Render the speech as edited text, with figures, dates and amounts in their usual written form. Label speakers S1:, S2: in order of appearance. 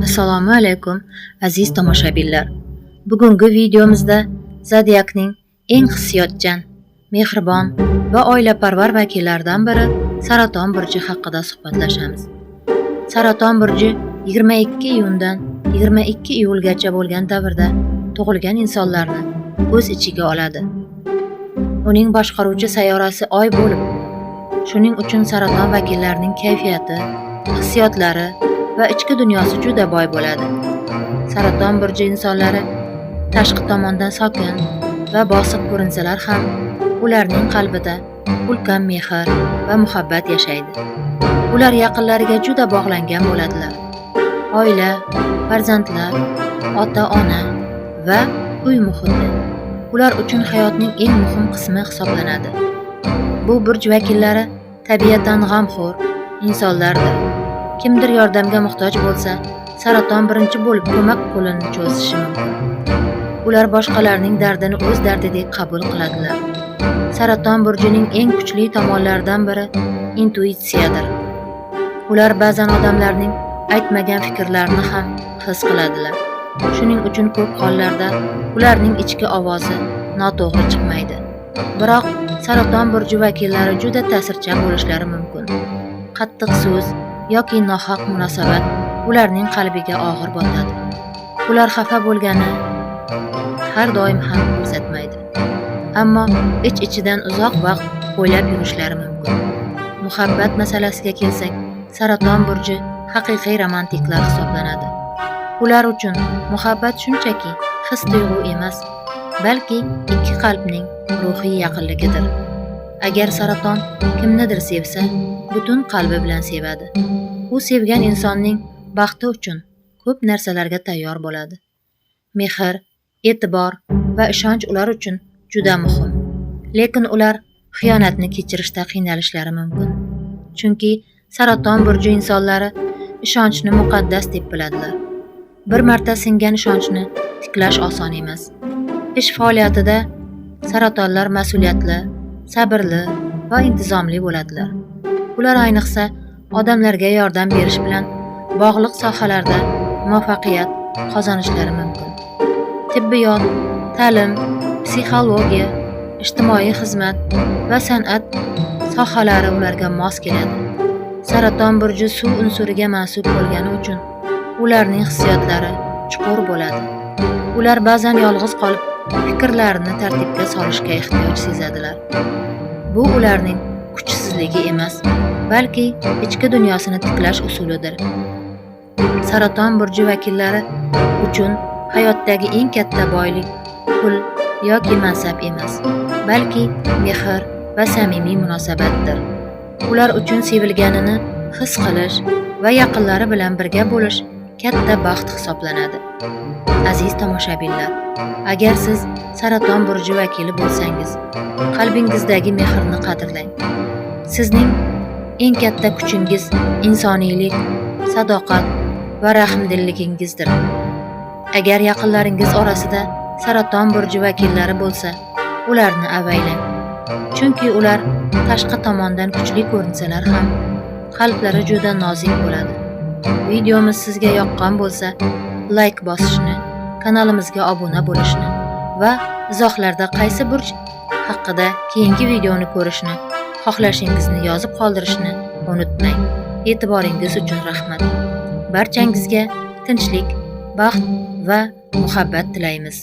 S1: Assalomu alaykum, aziz tomoshabinlar. Bugungi videomizda zodiakning eng hissiyotchan, mehribon va oilaparvar vakillaridan biri Saraton burji haqida suhbatlashamiz. Saraton burji 22 iyundan 22 iyulgacha bo'lgan davrda tug'ilgan insonlarni o'z ichiga oladi. Uning boshqaruvchi sayyorasi Oy bo'lib, shuning uchun saraton vakillarining kayfiyati, hissiyotlari va ichki dunyosi juda boy bo'ladi. Saraton burji insonlari tashqi tomondan sokin va bosiq ko'rinsalar ham, ularning qalbida ulkan mehr va muhabbat yashaydi. Ular yaqinlariga juda bog'langan bo'ladilar. Oila, farzandlar, ota-ona va uy muhiti ular uchun hayotning eng muhim qismi hisoblanadi. Bu burj vakillari tabiatan g'amxo'r insonlardir. Kimdir yordamga muhtoj bo'lsa, saraton birinchi bo'lib ko'mak qo'lini cho'zishi mumkin. Ular boshqalarning dardini o'z dardidek qabul qiladilar. Saraton burjining eng kuchli tomonlaridan biri intuitsiyadir. Ular ba'zan odamlarning aytmagan fikrlarini ham his qiladilar. Shuning uchun ko'p hollarda ularning ichki ovozi noto'g'ri chiqmaydi. Biroq saraton burji vakillari juda ta'sirchan bo'lishlari mumkin. Qattiq so'z yoki nohaq munosabat ularning qalbiga og'ir botadi. Ular xafa bo'lgani har doim ham ko'rsatmaydi. Ammo ich-ichidan uzoq vaqt o'ylab yurishlari mumkin. Muhabbat masalasiga kelsak, saraton burji haqiqiy romantiklar hisoblanadi. Ular uchun muhabbat shunchaki his-tuyg'u emas, balki ikki qalbning ruhiy yaqinligidir. Agar saraton kimnidir sevsa, butun qalbi bilan sevadi. U sevgan insonning baxti uchun ko'p narsalarga tayyor bo'ladi. Mehr, e'tibor va ishonch ular uchun juda muhim. Lekin ular xiyonatni kechirishda qiynalishlari mumkin. Chunki saraton burji insonlari ishonchni muqaddas deb biladilar. Bir marta singan ishonchni tiklash oson emas. Ish faoliyatida saratonlar mas'uliyatli, sabrli va intizomli bo'ladilar. Ular ayniqsa odamlarga yordam berish bilan bog'liq sohalarda muvaffaqiyat qozonishlari mumkin. Tibbiyot, ta'lim, psixologiya, ijtimoiy xizmat va san'at sohalari ularga mos keladi. Saraton burji suv unsuriga mansub bo'lgani uchun ularning hissiyotlari chuqur bo'ladi. Ular ba'zan yolg'iz qolib, fikrlarini tartibga solishga ehtiyoj sezadilar. Bu ularning kuchsizligi emas, balki ichki dunyosini tiklash usulidir. Saraton burji vakillari uchun hayotdagi eng katta boylik pul yoki mansab emas, balki mehr va samimiy munosabatdir. Ular uchun sevilganini his qilish va yaqinlari bilan birga bo'lish katta baxt hisoblanadi. Aziz tomoshabinlar, agar siz saraton burji vakili bo'lsangiz, qalbingizdagi mehrni qadrlang. Sizning eng katta kuchingiz insoniylik, sadoqat va rahmdilligingizdir. Agar yaqinlaringiz orasida saraton burji vakillari bo'lsa, ularni avaylang. Chunki ular tashqi tomondan kuchli ko'rinsalar ham, qalblari juda nozik bo'ladi. Videomiz sizga yoqqan bo'lsa, layk bosishni, kanalimizga obuna bo'lishni va izohlarda qaysi burj haqida keyingi videoni ko'rishni xohlashingizni yozib qoldirishni unutmang. E'tiboringiz uchun rahmat. Barchangizga tinchlik, baxt va muhabbat tilaymiz.